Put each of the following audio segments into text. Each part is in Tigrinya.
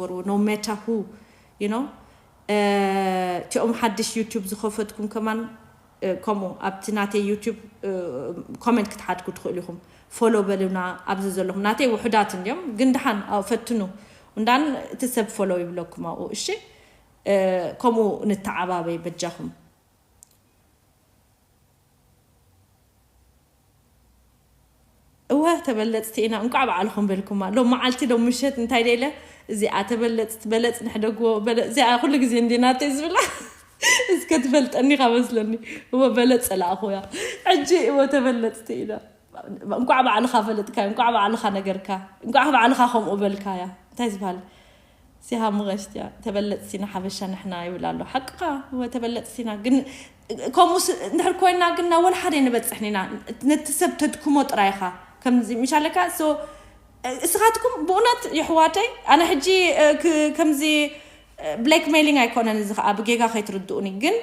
ወርዎ no matter who you know እቲኦም ሓድሽ ዩቲዩብ ዝኸፈትኩም ከማን ከምኡ ኣብቲ ናተይ ዩቲዩብ ኮመንት ክትሓትኩ ትኽእሉ ኢኹም። ፎሎ በሉና ኣብዚ ዘለኹም ናተይ ውሑዳት እንዲዮም ግን ደሓን ፈትኑ እንዳን እቲ ሰብ ፎሎ ይብለኩም ኣብኡ እሺ። ከምኡ ንተዓባበይ በጃኹም። እወ ተበለፅቲ ኢና እንቋዕ በዓልኹም በልኩማ። ሎም መዓልቲ ሎም ምሸት እንታይ ደለ እዚኣ ተበለፅቲ በለፅ ንሕደግዎ በለ እዚኣ ኩሉ ግዜ እንዲ ናተይ ዝብላ እስከ ትፈልጠኒ ካ መስለኒ። እወ በለፅ ጸላእኹያ ሕጂ እወ ተበለፅቲ ኢና። እንቋዕ ባዕልኻ ፈለጥካ እንቋዕ ባዕልኻ ነገርካ እንቋዕ ባዕልኻ ከምኡ በልካያ እንታይ ዝበሃል ሲሃ ምቐሽትያ ተበለፅቲና ሓበሻ ንሕና ይብል ኣሎ ሓቅኻ እወ ተበለፅቲና ግን ከምኡ እንድሕር ኮይና ግና ወላ ሓደ ንበፅሕን ኢና። ነቲ ሰብ ተድክሞ ጥራይኻ ከምዚ ምሻለካ እስኻትኩም ብእውነት ይሕዋተይ ኣነ ሕጂ ከምዚ ብላክሜሊንግ ኣይኮነን እዚ ከዓ ብጌጋ ከይትርድኡኒ ግን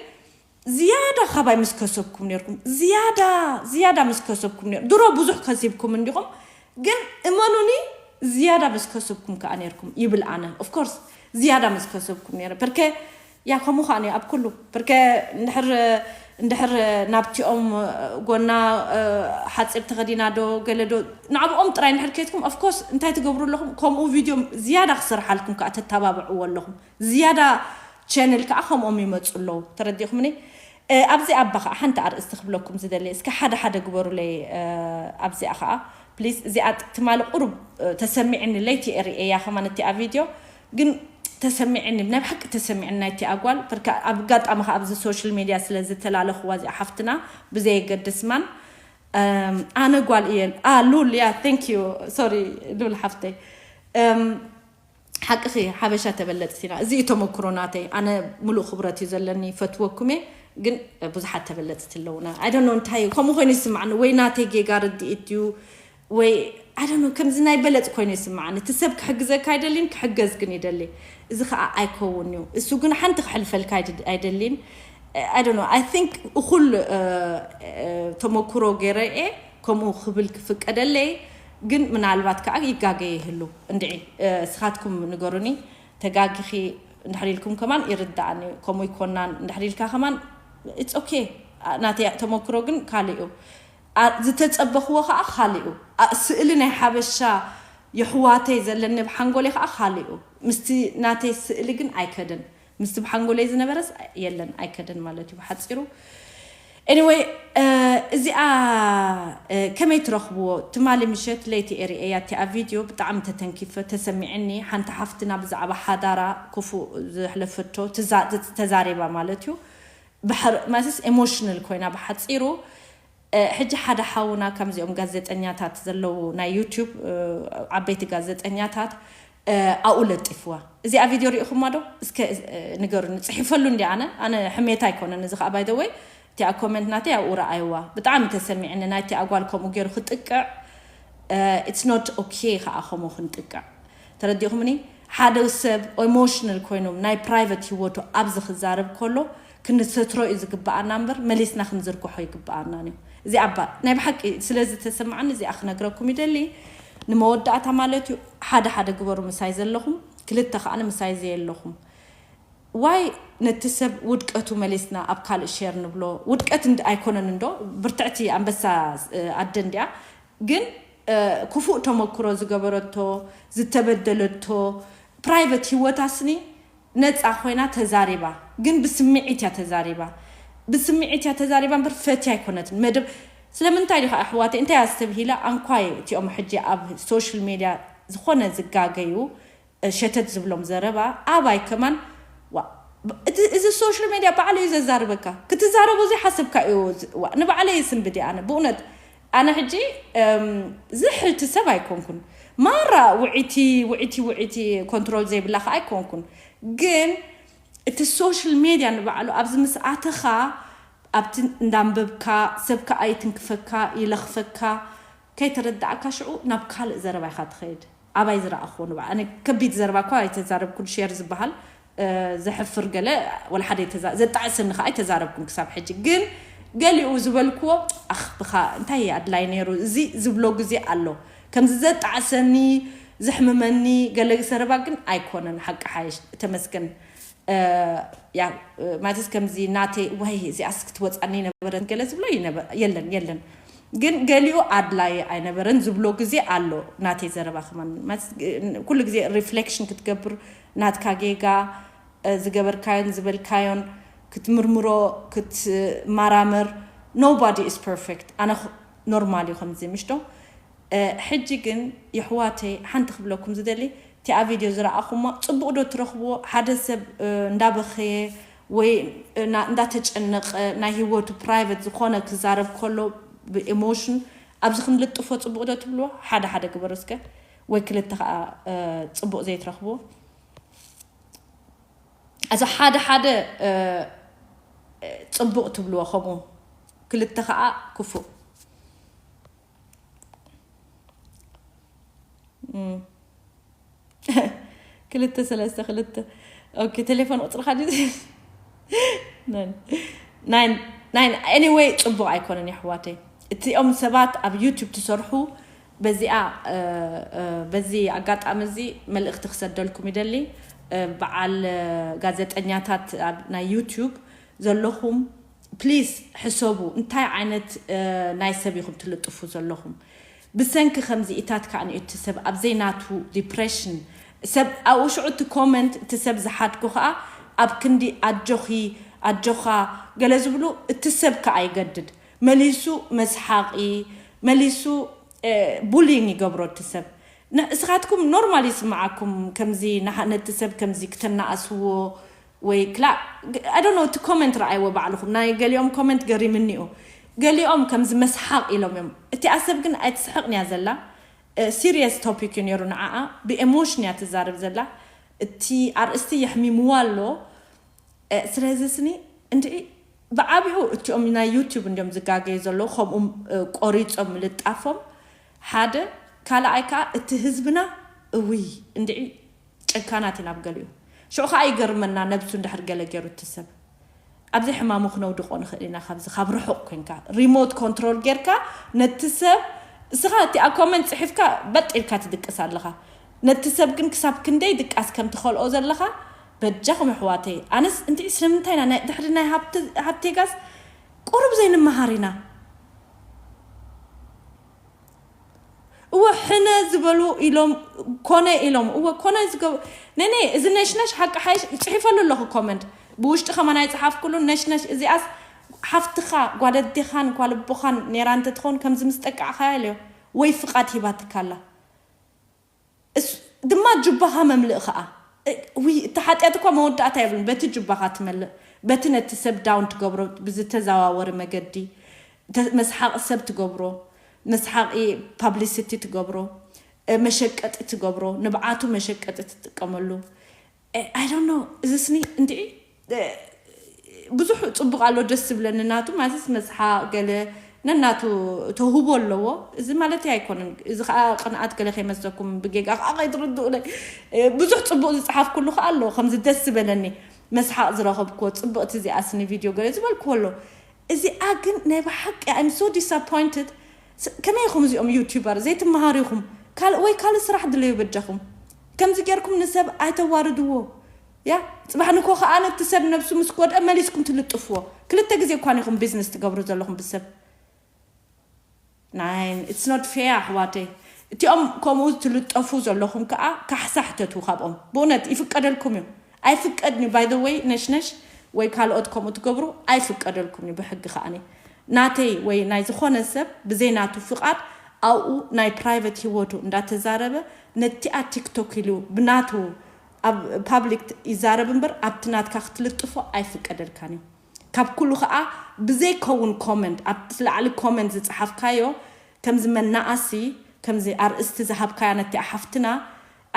ዝያዳ ካባይ ምስ ከሰብኩም ነርኩም ዝያዳ ዝያዳ ምስ ከሰብኩም ነር ድሮ ብዙሕ ከሲብኩም እንዲኹም ግን እመኑኒ ዝያዳ ምስ ከሰብኩም ከዓ ነርኩም ይብል ኣነ ኦፍኮርስ ዝያዳ ምስ ከሰብኩም ነረ ፐርከ ያ ከምኡ ከዓ ኣብ ኩሉ ፐርከ እንድሕር እንድሕር ናብቲኦም ጎና ሓፂር ተኸዲና ዶ ገለ ዶ ንዕብኦም ጥራይ እንድሕር ከይትኩም ኦፍኮርስ እንታይ ትገብሩ ኣለኹም ከምኡ ቪድዮ ዝያዳ ክሰርሓልኩም ከዓ ተተባብዕዎ ኣለኹም ዝያዳ ቻነል ከዓ ከምኦም ይመፁ ኣለዉ ተረዲኹምኒ ኣብዚ ኣባ ከዓ ሓንቲ ኣርእስቲ ክብለኩም ዝደሊ እስከ ሓደ ሓደ ግበሩለይ ኣብዚኣ ከዓ ፕሊስ እዚኣ ትማሊ ቁሩብ ተሰሚዕኒ ለይቲ ርእየያ ከማን እቲኣ ቪድዮ ግን ተሰሚዕኒ ናይ ብሓቂ ተሰሚዕኒ ናይቲ ኣጓል ርካ ኣብ ኣጋጣሚ ከዓ ኣብዚ ሶሻል ሚድያ ስለ ዝተላለኽዋ እዚኣ ሓፍትና ብዘየገድስ ማን ኣነ ጓል እየ ሉል ያ ንክ ዩ ሶሪ ሉል ሓፍተይ ሓቅኺ ሓበሻ ተበለፅቲ ኢና እዚ እዩ ተመክሮ ናተይ ኣነ ሙሉእ ክብረት እዩ ዘለኒ ፈትወኩም እየ ግን ብዙሓት ተበለፅቲ ኣለውና ኣይ ኖ እንታይ እዩ ከምኡ ኮይኑ ይስማዕኒ ወይ ናተይ ጌጋ ርድኢት እዩ ወይ ኣይ ኖ ከምዚ ናይ በለፅ ኮይኑ ይስማዕኒ እቲ ሰብ ክሕግዘካ ኣይደልን ክሕገዝ ግን ይደሊ እዚ ከዓ ኣይከውን እዩ እሱ ግን ሓንቲ ክሕልፈልካ ኣይደልን ኣይ ኖ ኣይ ቲንክ እኩል ተመክሮ ገይረ እየ ከምኡ ክብል ክፍቀደለይ ግን ምናልባት ከዓ ይጋገ ይህሉ እንድዒ እስኻትኩም ንገሩኒ ተጋጊኺ እንድሕር ኢልኩም ከማን ይርዳእኒ ከምኡ ይኮናን እንድሕር ኢልካ ከማን it's okay ናተይ ተመክሮ ግን ካልእ እዩ ዝተፀበኽዎ ከዓ ካልእ እዩ ስእሊ ናይ ሓበሻ የሕዋተይ ዘለኒ ብሓንጎለይ ከዓ ካልእ እዩ ምስቲ ናተይ ስእሊ ግን ኣይከድን ምስቲ ብሓንጎለይ ዝነበረስ የለን ኣይከደን ማለት እዩ ብሓፂሩ anyway እዚኣ ከመይ ትረኽብዎ ትማሊ ምሸት ለይቲ ኤሪ እያ እቲኣ ቪድዮ ብጣዕሚ ተተንኪፈ ተሰሚዕኒ ሓንቲ ሓፍትና ብዛዕባ ሓዳራ ክፉእ ዘሕለፈቶ ተዛሪባ ማለት እዩ ብሕር ማስስ ኤሞሽናል ኮይና ብሓፂሩ ሕጂ ሓደ ሓውና ከምዚኦም ጋዜጠኛታት ዘለዉ ናይ ዩቱብ ዓበይቲ ጋዜጠኛታት ኣብኡ ለጢፍዋ እዚኣ ቪድዮ ሪኢኹማ ዶ እስከ ንገሩኒ ፅሒፈሉ እንዲ ኣነ ኣነ ሕሜታ ኣይኮነን እዚ ከዓ ባይደወይ እቲኣ ኮመንት ናተይ ኣብኡ ረኣይዋ ብጣዕሚ ተሰሚዕኒ ናይቲ ኣጓል ከምኡ ገይሩ ክጥቅዕ it's not okay ከዓ ከምኡ ክንጥቅዕ ተረዲእኹምኒ ሓደ ሰብ ኤሞሽናል ኮይኖም ናይ ፕራይቨት ህይወቱ ኣብዚ ክዛረብ ከሎ ክንሰትሮ እዩ ዝግበኣና እምበር መሊስና ክንዝርግሖ ይግበኣና እዩ እዚ ኣባ ናይ ብሓቂ ስለ ዝተሰማዓኒ እዚኣ ክነግረኩም ይደሊ ንመወዳእታ ማለት እዩ ሓደ ሓደ ግበሩ ምሳይ ዘለኹም ክልተ ከዓ ንምሳይ ዘየለኹም ዋይ ነቲ ሰብ ውድቀቱ መሊስና ኣብ ካልእ ሸር ንብሎ ውድቀት ኣይኮነን እንዶ ብርትዕቲ ኣንበሳ ኣደ እንዲያ ግን ክፉእ ተመክሮ ዝገበረቶ ዝተበደለቶ ፕራይቨት ህይወታስኒ ነፃ ኮይና ተዛሪባ ግን ብስምዒት እያ ተዛሪባ ብስምዒት እያ ተዛሪባ እምበር ፈትያ ኣይኮነትን መደብ ስለምንታይ ዲኻ ኣሕዋተይ እንታይ ኣስተብሂለ ኣንኳይ እቲኦም ሕጂ ኣብ ሶሻል ሜድያ ዝኾነ ዝጋገዩ ሸተት ዝብሎም ዘረባ ኣባይ ከማን እዚ ሶሻል ሜድያ ባዕሉ እዩ ዘዛርበካ ክትዛረቦ ዘይሓሰብካ እዩ ንባዕለይ ስንብዲ ኣነ ብእውነት ኣነ ሕጂ ዝሕልቲ ሰብ ኣይኮንኩን ማራ ውዒቲ ውዒቲ ውዒቲ ኮንትሮል ዘይብላ ከዓ ኣይኮንኩን ግን እቲ ሶሻል ሜድያ ንባዕሉ ኣብዚ ምስ ኣተኻ ኣብቲ እንዳንበብካ ሰብ ከዓ ይትንክፈካ ይለኽፈካ ከይተረዳእካ ሽዑ ናብ ካልእ ዘረባ ኢኻ ትኸይድ ኣባይ ዝረኣኽዎ ንባዕ ኣነ ከቢድ ዘረባ እኳ ኣይተዛረብኩን ሼር ዝበሃል ዘሕፍር ገለ ወላ ሓደ ዘጣዕሰኒ ከዓ ኣይተዛረብኩን ክሳብ ሕጂ ግን ገሊኡ ዝበልክዎ ኣኽ ብኻ እንታይ ኣድላይ ነይሩ እዚ ዝብሎ ግዜ ኣሎ ከምዚ ዘጣዕሰኒ ዘሕምመኒ ገለ ዘረባ ግን ኣይኮነን። ሓቂ ሓይሽ ተመስገን። እ፣ ያ፣ እ፣ ማለትስ ከምዚ ናተይ፣ "ዋይ፣ እዚኣስ ክትወጻኒ ነበረት" ገለ ዝብሎ ይነበ-፣ የለን፣ የለን። ግን ገሊኡ ኣድላይ ኣይነበረን ዝብሎ ግዜ ኣሎ። ናተይ ዘረባ ከማን፣ ማለትስ፣ እ፣ ኩሉ ግዜ ሪፍሌክሽን ክትገብር፣ ናትካ ጌጋ፣ እ፣ ዝገበርካዮን ዝበልካዮን ክትምርምሮ፣ ክትመራመር። Nobody is perfect። ኣነ ኽ-፣ ኖርማል እዩ ከምዚ፣ ምሽ ዶ? እ፣ ሕጂ ግን የሕዋተይ ሓንቲ ክብለኩም ዝደሊ፣ እቲኣ ቪድዮ ዝረኣኹሞ ጽቡቕ ዶ ትረኽብዎ? ሓደ ሰብ፣ እ፣ እንዳበኸየ ወይ፣ እ፣ እና-፣ እንዳተጨነቐ ናይ ህይወቱ ፕራይቨት ዝኾነ ክዛረብ ከሎ ብኤሞሽን ኣብዚ ክንልጥፎ ጽቡቕ ዶ ትብልዎ? ሓደ ሓደ ግበሩ እስከ። ወይ ክልተ ኸኣ፣ እ፣ ጽቡቕ ዘይትረኽብዎ? እዚ ሓደ ሓደ፣ እ፣ ጽቡቕ ትብልዎ ከምኡ፣ ክልተ ኸኣ ክፉእ። እም። ክልተ ሰለስተ ክልተ። ኦኬ፣ ቴሌፎን ቁጽርኻ ድዩ? ናይን፣ ናይን፣ ናይን። ኤኒወይ፣ ጽቡቕ ኣይኮነን የሕዋተይ። እቲኦም ሰባት ኣብ ዩቱብ ትሰርሑ፣ በዚኣ፣ እ፣ እ፣ በዚ ኣጋጣሚ እዚ መልእኽቲ ክሰደልኩም ይደሊ። እ፣ በዓል፣ እ፣ ጋዜጠኛታት ኣብ ናይ ዩቱብ ዘለኹም፣ ፕሊዝ ሕሰቡ፣ እንታይ ዓይነት፣ እ፣ ናይ ሰብ ኢኹም ትልጥፉ ዘለኹም? ብሰንኪ ከምዚኢታት ከኣ ንእቲ ሰብ ኣብ ዘይናቱ ዲፕሬሽን፣ ሰብ ኣብኡ ሽዑ እቲ ኮመንት፣ እቲ ሰብ ዝሓድጎ ከኣ ኣብ ክንዲ ኣጆኺ፣ ኣጆኻ ገለ ዝብሉ፣ እቲ ሰብ ከኣ ይገድድ። መሊሱ መስሓቒ፣ መሊሱ፣ እ፣ ቡሊንግ ይገብሮ እቲ ሰብ። ን-፣ እስኻትኩም ኖርማል ይስምዓኩም፣ ከምዚ ንሓ-፣ ነቲ ሰብ ከምዚ ክተናእስዎ ወይ ክላ-፣ I don't know፣ እቲ ኮመንት ረኣይዎ ባዕልኹም። ናይ ገሊኦም ኮመንት ገሪምኒ እዩ። ገሊኦም ከምዚ መስሓቕ ኢሎም እዮም። እቲኣ ሰብ ግን ኣይትስሕቕን እያ ዘላ። እ፣ ሲሪየስ ቶፒክ እዩ ነይሩ ንዓኣ። ብኤሞሽን እያ ትዛረብ ዘላ። እቲ ኣርእስቲ የሕሚምዋ ኣሎ። እ፣ ስለዚ ስኒ እንድዒ ብዓቢኡ እቲኦም ናይ ዩቲዩብ እንዲዮም ዝጋገዩ ዘለዉ፣ ከምኡ፣ እ፣ ቆሪጾም ምልጣፎም ሓደ። ካልኣይ ከኣ እቲ ህዝብና፣ እውይ፣ እንድዒ ጨካናት ኢና ኣብ ገሊኡ። ሽዑ ከኣ ይገርመና፣ ነብሱ እንድሕር ገለ ገይሩ እቲ ሰብ። ኣብዚ ሕማሙ ክነውድቆ ንኽእል ኢና፣ ካብዚ ካብ ርሑቕ ኮንካ፣ ሪሞት ኮንትሮል ጌርካ ነቲ ሰብ፣ እስኻ እቲ ኣብ ኮመንት ጽሒፍካ በጥ ኢልካ ትድቅስ ኣለኻ። ነቲ ሰብ ግን ክሳብ ክንደይ ድቃስ ከም ትኸልኦ ዘለኻ፣ በጃኹም ኣሕዋተይ። ኣነስ እንድዒ ስለምንታይ ኢና ናይ፣ ድሕሪ ናይ ሃብተ-፣ ሃብቴጋስ ቁሩብ ዘይንመሃር ኢና። እወ፣ ሕነ ዝበሉ ኢሎም፣ ኮነ ኢሎም። እወ፣ ኮነ ዝገብ-፣ ነኔ፣ እዚ ነሽነሽ ሓቂ ሓይሽ ጽሒፈሉ ኣለኹ ኮመንት። ብውሽጢ ከማን ኣይጸሓፍኩሉን። ነሽነሽ እዚኣስ ሓፍትኻ፣ ጓል ኣዴኻን ጓል ኣቦኻን ኔራ እንተትኸውን ከምዚ ምስ ጠቃዕኻያ ኢለዮ። ወይ ፍቓድ ሂባትካ ኣላ። እስ-፣ ድማ ጁባኻ መምልእ ኸኣ። እ-፣ ውይ፣ እቲ ሓጢኣት እኳ መወዳእታ የብሉን። በቲ ጁባኻ ትመልእ፣ በቲ ነቲ ሰብ ዳውን ትገብሮ ብዝተዘዋወሪ መገዲ፣ ተ-፣ መስሓቂ ሰብ ትገብሮ፣ መስሓቂ ፓብሊሲቲ ትገብሮ፣ እ፣ መሸቀጢ ትገብሮ፣ ንብዓቱ መሸቀጢ ትጥቀመሉ። እ፣ I don't know፣ እዚ ስኒ እንድዒ፣ እ፣ ብዙሕ ጽቡቕ ኣሎ፣ ደስ ዝብለኒ ናቱ፣ ማለትስ መስሓ ገለ ነናቱ ተውህቦ ኣለዎ። እዚ ማለተይ ኣይኮነን። እዚ ኸኣ ቅንኣት ገለ ከይመስለኩም፣ ብጌጋ ኸኣ ከይትርድኡለይ። እ፣ ብዙሕ ጽቡቕ ዝጸሓፍኩሉ ኸኣ ኣሎ፣ ከምዚ ደስ ዝበለኒ መስሓቕ ዝረኸብክዎ፣ ጽብቕቲ እዚኣ ስኒ ቪድዮ ገለ ዝበልክዎ ኣሎ። እዚኣ ግን ናይ ብሓቂ I'm so disappointed። ስ-፣ ከመይ ኢኹም እዚኦም ዩቲዩበር ዘይትመሃሩ ኢኹም? ካልእ ወይ ካልእ ስራሕ ድለዩ በጃኹም። ከምዚ ጌርኩም ንሰብ ኣይተዋርድዎ። ያ፣ ጽባሕ ንኮ ኸኣ ነቲ ሰብ ነብሱ ምስ ጎድአ መሊስኩም ትልጥፍዎ። ክልተ ግዜ እኳ ኢኹም ቢዝነስ ትገብሩ ዘለኹም ብሰብ። ናይን፣ it's not fair ኣሕዋተይ። እቲኦም ከምኡ ትልጠፉ ዘለኹም ከኣ ካሕሳ ሕተቱ ካብኦም። ብእውነት ይፍቀደልኩም እዩ። ኣይፍቀድን እዩ። By the way፣ ነሽነሽ ወይ ካልኦት ከምኡ ትገብሩ ኣይፍቀደልኩም እዩ ብሕጊ ከኣኒ። ናተይ ወይ ናይ ዝኾነ ሰብ ብዘይ ናቱ ፍቓድ ኣብኡ ናይ ፕራይቨት ህይወቱ እንዳተዛረበ ነቲኣ ቲክቶክ ኢሉ ብናቱ ኣብ ፓብሊክ ይዛረብ እምበር ኣብቲ ናትካ ክትልጥፎ ኣይፍቀደልካን እዩ። ካብ ኩሉ ኸኣ ብዘይከውን ኮመንት፣ ኣብቲ ላዕሊ ኮመንት ዝጸሓፍካዮ፣ ከምዚ መናኣሲ፣ ከምዚ ኣርእስቲ ዝሃብካያ ነቲኣ ሓፍትና፣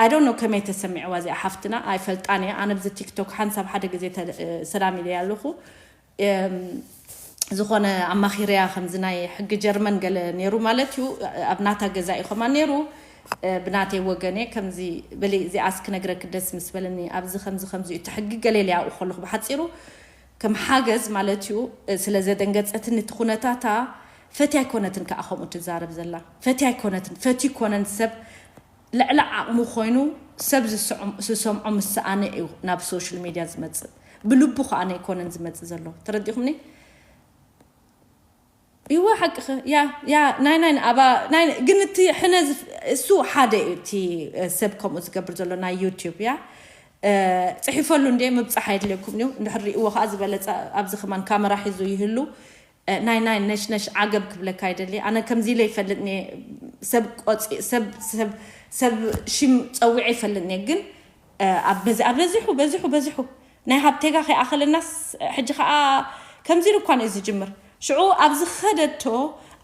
I don't know ከመይ ተሰሚዕዋ እዚኣ ሓፍትና፣ ኣይፈልጣን እየ። ኣነ ብዚ ቲክቶክ ሓንሳብ ሓደ ግዜ ተ-፣ ሰላም ኢለያ ኣለኹ። እም፣ ዝኾነ ኣማኺረያ፣ ከምዚ ናይ ሕጊ ጀርመን ገለ ነይሩ ማለት እዩ፣ ኣብ ናታ ገዛ እዩ ከማን ነይሩ። እ፣ ብናተይ ወገን እየ፣ ከምዚ በሊ፣ እዚኣስ ክነግረኪ ደስ ምስ በለኒ፣ ኣብዚ ከምዚ ከምዚ እዩ እቲ ሕጊ ገለ ኢለያ ኣብኡ ከለኹ ብሓጺሩ። ከም ሓገዝ ማለት እዩ፣ እ፣ ስለ ዘደንገጸትኒ እቲ ኩነታታ፣ ፈትያ ኣይኮነትን ከኣ ከምኡ ትዛረብ ዘላ። ፈትያ ኣይኮነትን፣ ፈትዩ ኮነን ሰብ ልዕሊ ዓቕሙ ኮይኑ ሰብ ዝሰምዖ ምስ ሰኣነ እዩ ናብ ሶሻል ሚድያ ዝመፅእ። ብልቡ ከኣ ኣይኮነን ዝመፅእ ዘሎ። ተረዲኹምኒ? ይወ ሓቅኸ ያ ያ ናይ ናይ ኣባ ናይ ግን እቲ ሕነ እሱ ሓደ እዩ። እቲ ሰብ ከምኡ ዝገብር ዘሎ ናይ ዩቲዩብ ያ ጽሒፈሉ እንደ ምብጻሕ ኣይድልየኩም እዩ። እንድሕር ሪእዎ ከዓ ዝበለጸ ኣብዚ ከማን ካመራ ሒዙ ይህሉ። ናይ ናይ ነሽነሽ ዓገብ ክብለካ ይደሊ። ኣነ ከምዚ ኢለ ይፈልጥኒ። ሰብ ቆፂ ሰብ ሰብ ሰብ ሽም ፀዊዐ ይፈልጥኒ። ግን ኣብ በዚ ኣብ በዚሑ በዚሑ በዚሑ ናይ ሃብቴጋ ከይኣኸለናስ ሕጂ ከዓ ከምዚ ኢሉ እኳ እዩ ዝጅምር። ሽዑ ኣብ ዝኸደቶ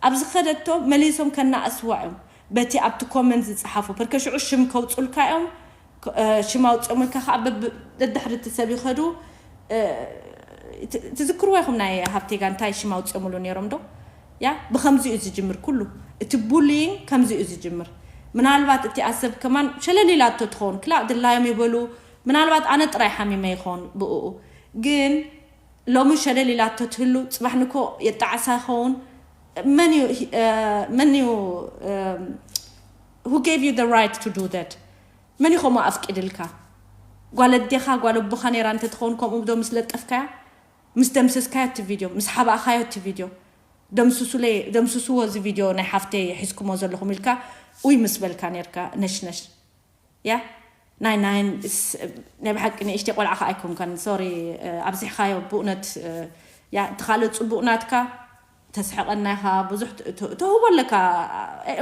ኣብ ዝኸደቶ መሊሶም ከናእስዋ እዮም። በቲ ኣብቲ ኮመንት ዝፀሓፉ ፐርከ ሽዑ ሽም ከውፁልካ እዮም። ሽም ኣውፅኦምልካ ከዓ ደድሕሪ እቲ ሰብ ይኸዱ። ትዝክርዎ ይኹም ናይ ሃብቴጋ እንታይ ሽም ኣውፅኦምሉ ነይሮም ዶ? ያ ብከምዚ እዩ ዝጅምር ኩሉ። እቲ ቡሊንግ ከምዚ እዩ ዝጅምር። ምናልባት እቲኣ ሰብ ከማን ሸለል ኢላቶ ትኸውን ክላ ድላዮም ይበሉ። ምናልባት ኣነ ጥራይ ሓሚመ ይኸውን ብእኡ። ግን ሎሚ ሸለል ኢላቶ ትህሉ፣ ፅባሕ ንኮ የጣዕሳ ይኸውን። መን እዩ መን እዩ who gave you the right to do that? መን እዩ ከምኡ ኣፍቂድልካ? ጓል ኣዴኻ ጓል ኣቦኻ ነይራ እንተትኸውን ከምኡ ዶ ምስ ለጠፍካያ? ምስ ደምሰስካዮ እቲ ቪድዮ፣ ምስ ሓባእኻዮ እቲ ቪድዮ፣ ደምስሱለይ ደምስስዎ እዚ ቪድዮ ናይ ሓፍተይ ሒዝኩሞ ዘለኹም ኢልካ ኡይ ምስ በልካ ነርካ። ነሽነሽ ያ ናይ ናይ ናይ ብሓቂ ንእሽተይ ቆልዓ ከዓ ኣይኮንካን። ሶሪ ኣብዚሕካዮ ብእውነት። ያ እቲ ካልእ ፅቡቕ ናትካ ተስሕቐና ኢኻ። ብዙሕ ተውህቦ ኣለካ።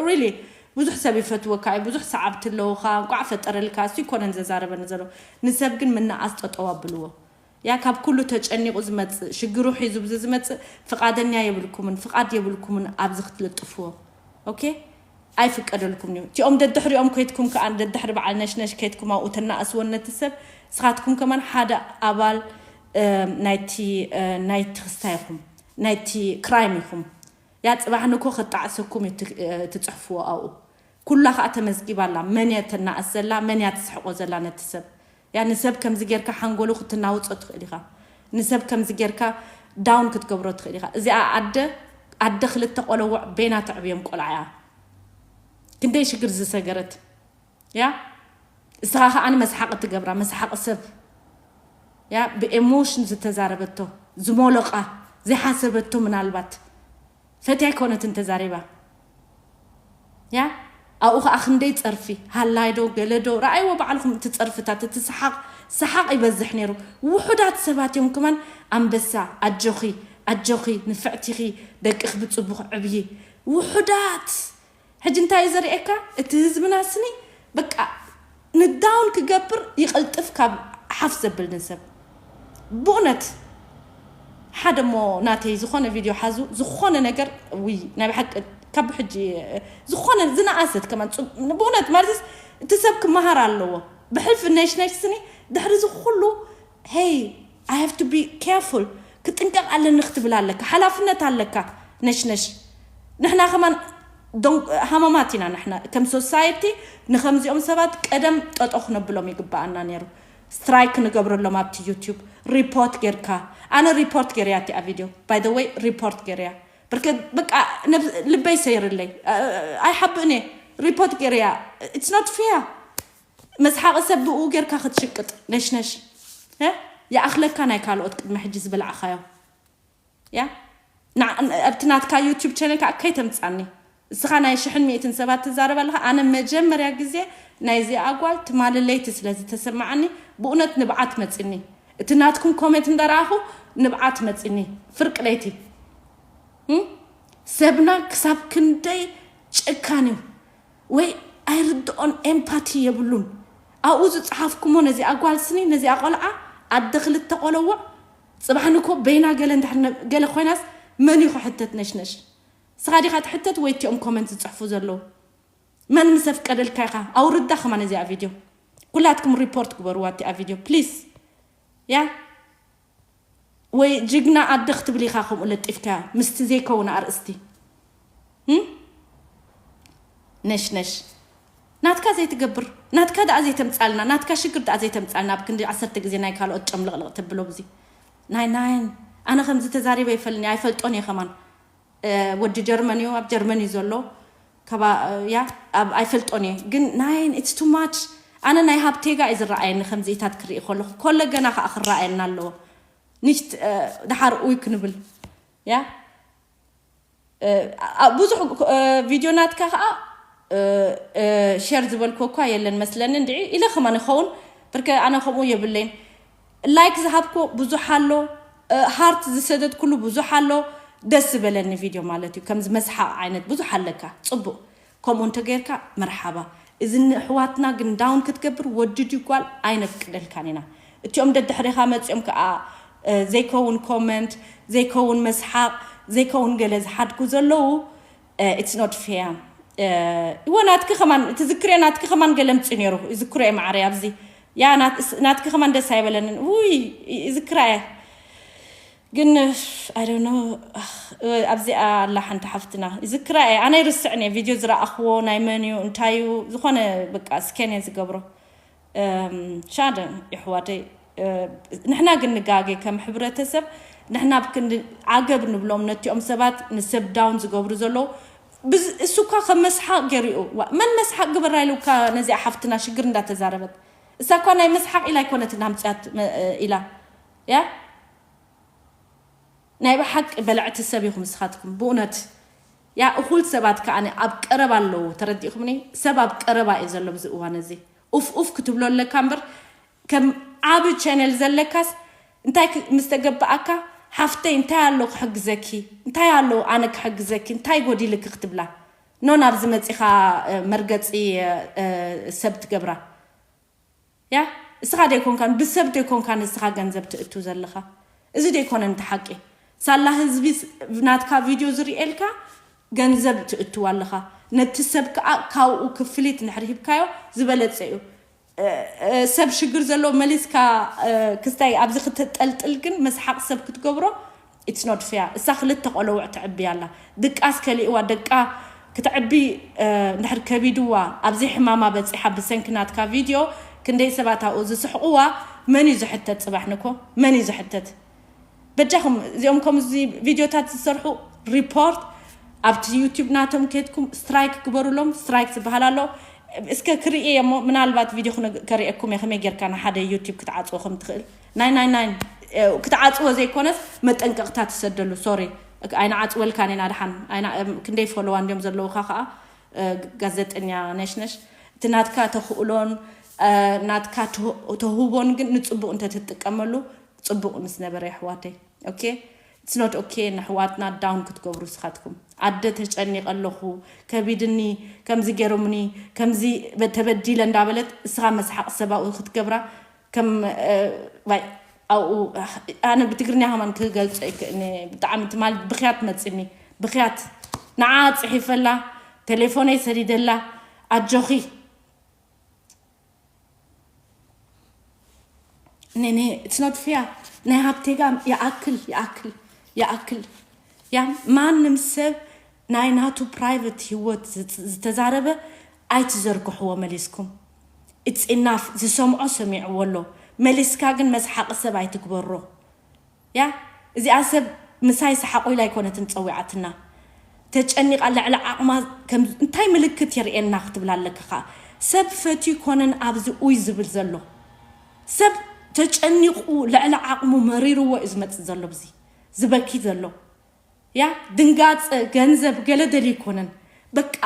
ሪሊ ብዙሕ ሰብ ይፈትወካ እዩ። ብዙሕ ሰዓብቲ ኣለውኻ። እንቋዕ ፈጠረልካ። እሱ ይኮነን ዘዛረበኒ ዘሎ። ንሰብ ግን ምናኣስ ጠጠው ኣብልዎ። ያ ካብ ኩሉ ተጨኒቑ ዝመፅእ ሽግሩ ሒዙ ብዚ ዝመፅእ ፍቓደኛ የብልኩምን ፍቓድ የብልኩምን ኣብዚ ክትልጥፍዎ። ኦኬ ኣይፍቀደልኩም እዩ። እቲኦም ደድሕሪኦም ከይትኩም ከዓ ደድሕሪ በዓል ነሽነሽ ከይትኩም ኣብኡ ተናእስወን ነቲ ሰብ። ንስኻትኩም ከማን ሓደ ኣባል ናይቲ ናይቲ ክስታ ኢኹም፣ ናይቲ ክራይም ኢኹም። ያ ፅባሕ ንኮ ክጣዕሰኩም እዩ ትፅሕፍዎ ኣብኡ። ኩላ ከዓ ተመዝጊባ ኣላ። መን እያ ተናእስ ዘላ? መን እያ ትስሕቆ ዘላ ነቲ ሰብ? ያ ንሰብ ከምዚ ጌርካ ሓንጎሉ ክትናውፆ ትኽእል ኢኻ። ንሰብ ከምዚ ጌርካ ዳውን ክትገብሮ ትኽእል ኢኻ። እዚኣ ኣደ ኣደ ክልተ ቆለውዕ ቤና ተዕብዮም ቆልዓ እያ። ክንደይ ሽግር ዝሰገረት ያ። እስኻ ከዓ ንመስሓቂ ትገብራ መስሓቂ ሰብ ያ። ብኤሞሽን ዝተዛረበቶ ዝሞለቃ ዘይሓሰበቶ ምናልባት ፈትያ ኣይኮነትን ተዛሪባ ያ። ኣብኡ ከዓ ክንደይ ፀርፊ ሃላይ ዶ ገለ ዶ ረኣይዎ ባዕልኩም። እቲ ፀርፍታት እቲ ሰሓቅ ሰሓቅ ይበዝሕ ነይሩ። ውሑዳት ሰባት እዮም ከማን ኣንበሳ ኣጆኺ ኣጆኺ ንፍዕቲኺ ደቅኺ ብፅቡቅ ዕብዪ ውሑዳት። ሕጂ እንታይ እዩ ዘርእየካ እቲ ህዝብና ስኒ በቃ ንዳውን ክገብር ይቕልጥፍ ካብ ሓፍ ዘብል ንሰብ ብእውነት ሓደ እሞ ናተይ ዝኾነ ቪድዮ ሓዙ ዝኾነ ነገር ውይ ናይ ብሓቂ ካብ ሕጂ ዝኾነ ዝነኣሰት ከማን ብእውነት ማለት እቲ ሰብ ክመሃር ኣለዎ። ብሕልፊ ነሽነሽ ስኒ ድሕሪ እዚ ኩሉ ሄይ I have to be careful ክጥንቀቕ ኣለኒ ክትብል ኣለካ። ሓላፍነት ኣለካ ነሽነሽ። ንሕና ከማን ሃመማት ኢና ንሕና ከም ሶሳይቲ። ንከምዚኦም ሰባት ቀደም ጠጦ ክነብሎም ይግበኣና ነይሩ። ስትራይክ ንገብረሎም ኣብቲ ዩቲዩብ ሪፖርት ጌርካ። ኣነ ሪፖርት ጌርያ እቲኣ ቪድዮ ባይ ወይ ሪፖርት ጌርያ። ብርክ በቃ ልበይ ሰይርለይ ኣይሓብእን እየ። ሪፖርት ጌርያ። It's not fair። መስሓቂ ሰብ ብኡ ጌርካ ክትሽቅጥ ነሽነሽ ይኣኽለካ። ናይ ካልኦት ቅድሚ ሕጂ ዝበላዕኻዮ ያ ኣብቲ ናትካ ዩቲዩብ ቻነል ከዓ ከይተምፃኒ። እስኻ ናይ ሽሕን ሚእትን ሰባት ትዛረብ ኣለኻ። ኣነ መጀመርያ ግዜ ናይዚ ኣጓል ትማሊ ለይቲ ስለ ዝተሰማዓኒ ብእውነት ንብዓት መፂኒ። እቲ ናትኩም ኮሜንት እንዳረኣኹ ንብዓት መፂኒ። ፍርቂ ለይቲ ሰብና ክሳብ ክንደይ ጨካን እዩ ወይ ኣይርድኦን ኤምፓቲ የብሉን። ኣብኡ ዝፀሓፍኩሞ ነዚኣ ጓል ስኒ ነዚኣ ቆልዓ ኣደ ክልተ ቆለውዕ ፅባሕ ንኮ በይና ገለ እንድሕር ገለ ኮይናስ መን እዩ ክሕተት? ነሽነሽ ስኻ ዲኻ ትሕተት ወይ እቲኦም ኮመንት ዝፅሕፉ ዘለዉ? መን ምስ ኣፍቀደልካ ኢኻ ኣውርዳ ከማን እዚኣ ቪድዮ። ኩላትኩም ሪፖርት ግበርዋ እቲኣ ቪድዮ ፕሊስ። ያ ወይ ጅግና ኣደ ክትብል ኢኻ ከምኡ ለጢፍካ ምስቲ ዘይከውን ኣርእስቲ። ነሽነሽ ናትካ ዘይትገብር ናትካ ደኣ ዘይተምጻልና ናትካ ሽግር ደኣ ዘይተምጻልና ኣብ ክንዲ ዓሰርተ ግዜ ናይ ካልኦት ጨምልቕልቕ ተብሎ ብዚ ናይ ናይን ኣነ ከምዚ ተዛሪበ ይፈልኒ ኣይፈልጦን እየ ከማን። ወዲ ጀርመን እዩ ኣብ ጀርመን እዩ ዘሎ። ከባ ያ ኣብ ኣይፈልጦን እየ ግን ናይ it's too much። ኣነ ናይ ሃብቴጋ እዩ ዝረኣየኒ ከምዚኢታት ክርኢ ከለኹ ኮለ ገና ከዓ ክረኣየና ኣለዎ። ንሽት ድሓር ኡይ ክንብል ያ ብዙሕ ቪድዮ ናትካ ከዓ ሸር ዝበልኮ እኳ የለን መስለኒ እንድዒ ኢለ ከማን ይኸውን። ብርከ ኣነ ከምኡ የብለይን። ላይክ ዝሃብኮ ብዙሕ ኣሎ፣ ሃርት ዝሰደድኩሉ ብዙሕ ኣሎ። ደስ ዝበለኒ ቪድዮ ማለት እዩ። ከምዚ መስሓቕ ዓይነት ብዙሕ ኣለካ። ፅቡቅ ከምኡ እንተገይርካ መርሓባ። እዚ ንኣሕዋትና ግን ዳውን ክትገብር ወዲ ድዩ ጓል ኣይነፍቅደልካን ኢና። እቲኦም ደድሕሪኻ መፂኦም ከዓ ዘይከውን ኮመንት፣ ዘይከውን መስሓቕ፣ ዘይከውን ገለ ዝሓድጉ ዘለዉ it's not fair። እወ ናትኪ ከማን ትዝክርዮ ናትኪ ከማን ገለ ምፂ ነይሩ ይዝክሮ እየ ማዕረ ኣብዚ ያ ናትኪ ከማን ደስ ኣይበለንን ውይ ይዝክራ እየ ግን I don't know ኣብዚኣ ኣላ ሓንቲ ሓፍትና ይዝክራ እየ ኣነ ይርስዕን እየ ቪድዮ ዝረኣኽዎ ናይ መን እዩ እንታይ እዩ ዝኾነ በቃ ስኬን እየ ዝገብሮ ሻደ ይሕዋተይ ንሕና ግን ንጋገ ከም ሕብረተሰብ ንሕና ብክንዲ ዓገብ ንብሎም ነቲኦም ሰባት ንሰብ ዳውን ዝገብሩ ዘለዉ እሱ እኳ ከም መስሓቅ ገይሩ እዩ መን መስሓቅ ግበራ ኢሉ እኳ ነዚኣ ሓፍትና ሽግር እንዳተዛረበት እሳ እኳ ናይ መስሓቅ ኢላ ኣይኮነትን ኣምፅያት ኢላ ያ ናይ ብሓቂ በላዕቲ ሰብ ኢኹም ንስኻትኩም ብእውነት ያ እኹል ሰባት ከዓ ኣብ ቀረባ ኣለዉ ተረዲእኹምኒ ሰብ ኣብ ቀረባ እዩ ዘሎ ብዚ እዋን እዚ ኡፍ ኡፍ ክትብሎ ኣለካ እምበር ከም ዓቢ ቻነል ዘለካስ እንታይ ምስ ተገባኣካ ሓፍተይ እንታይ ኣሎ ክሕግዘኪ እንታይ ኣሎ ኣነ ክሕግዘኪ እንታይ ጎዲልኪ ክትብላ ኖ ናብዚ መፂኻ መርገፂ ሰብ ትገብራ ያ እስኻ ደይኮንካን ብሰብ ደይኮንካን እስኻ ገንዘብ ትእቱ ዘለኻ እዚ ደይኮነ እንተ ሓቂ ሳላ ህዝቢ ናትካ ቪድዮ ዝርእየልካ ገንዘብ ትእትዋ ኣለኻ ነቲ ሰብ ከዓ ካብኡ ክፍሊት ንድሕር ሂብካዮ ዝበለፀ እዩ ሰብ ሽግር ዘለዎ መሊስካ ክስታይ ኣብዚ ክትጠልጥል ግን መስሓቅ ሰብ ክትገብሮ it's not fair እሳ ክልተ ቆለውዕ ተዕቢ ኣላ ድቃስ ከሊእዋ ደቃ ክትዕቢ እንድሕር ከቢድዋ ኣብዚ ሕማማ በፂሓ ብሰንኪ ናትካ ቪድዮ ክንደይ ሰባት ኣብኡ ዝስሕቅዋ መን እዩ ዝሕተት ፅባሕ ንኮ መን እዩ ዝሕተት በጃኹም እዚኦም ከምዚ ቪድዮታት ዝሰርሑ ሪፖርት ኣብቲ ዩቲብ ናቶም ከድኩም ስትራይክ ግበሩሎም ስትራይክ ዝበሃል ኣሎ እስከ ክርኢ እሞ ምናልባት ቪድዮ ከርእየኩም እየ ከመይ ጌርካ ንሓደ ዩቲብ ክትዓፅዎ ከም ትኽእል ናይ ናይ ናይ ክትዓፅዎ ዘይኮነስ መጠንቀቕታ ትሰደሉ ሶሪ ኣይንዓፅወልካን ኢና ድሓን ክንደይ ፎሎዋ እንዲዮም ዘለውካ ከዓ ጋዜጠኛ ነሽነሽ እቲ ናትካ ተኽእሎን ናትካ ተህቦን ግን ንፅቡቅ እንተትጥቀመሉ ፅቡቅ ምስ ነበረ የሕዋተይ ኦኬ it's not okay ንሕዋትና ዳውን ክትገብሩ ስኻትኩም ኣደ ተጨኒቀ ኣለኹ ከቢድኒ ከምዚ ገይሮምኒ ከምዚ ተበዲለ እንዳበለት እስኻ መስሓቅ ሰባኡ ክትገብራ ከም ኣብኡ ኣነ ብትግርኛ ከማን ክገልፆ ይክእልኒ ብጣዕሚ ትማል ብክያት መፅኒ ብክያት ንዓ ፅሒፈላ ቴሌፎነይ ሰዲደላ ኣጆኺ ኔኔ it's not fair ናይ ሃብቴጋ ይኣክል ይኣክል ይኣክል ያ ማንም ሰብ ናይ ናቱ ፕራይቨት ህይወት ዝተዛረበ ኣይትዘርግሕዎ መሊስኩም it's enough ዝሰምዖ ሰሚዕዎ ኣሎ መሊስካ ግን መስሓቂ ሰብ ኣይትግበሮ ያ እዚኣ ሰብ ምሳይ ሰሓቁ ኢላ ኣይኮነትን ፀዊዓትና ተጨኒቃ ልዕሊ ዓቕማ እንታይ ምልክት የርእየና ክትብል ኣለካ ከዓ ሰብ ፈትዩ ኮነን ኣብዚ ኡይ ዝብል ዘሎ ሰብ ተጨኒቁ ልዕሊ ዓቕሙ መሪርዎ እዩ ዝመፅእ ዘሎ ብዚ ዝበኪ ዘሎ ያ ድንጋፀ ገንዘብ ገለ ደልዩ ይኮነን በቃ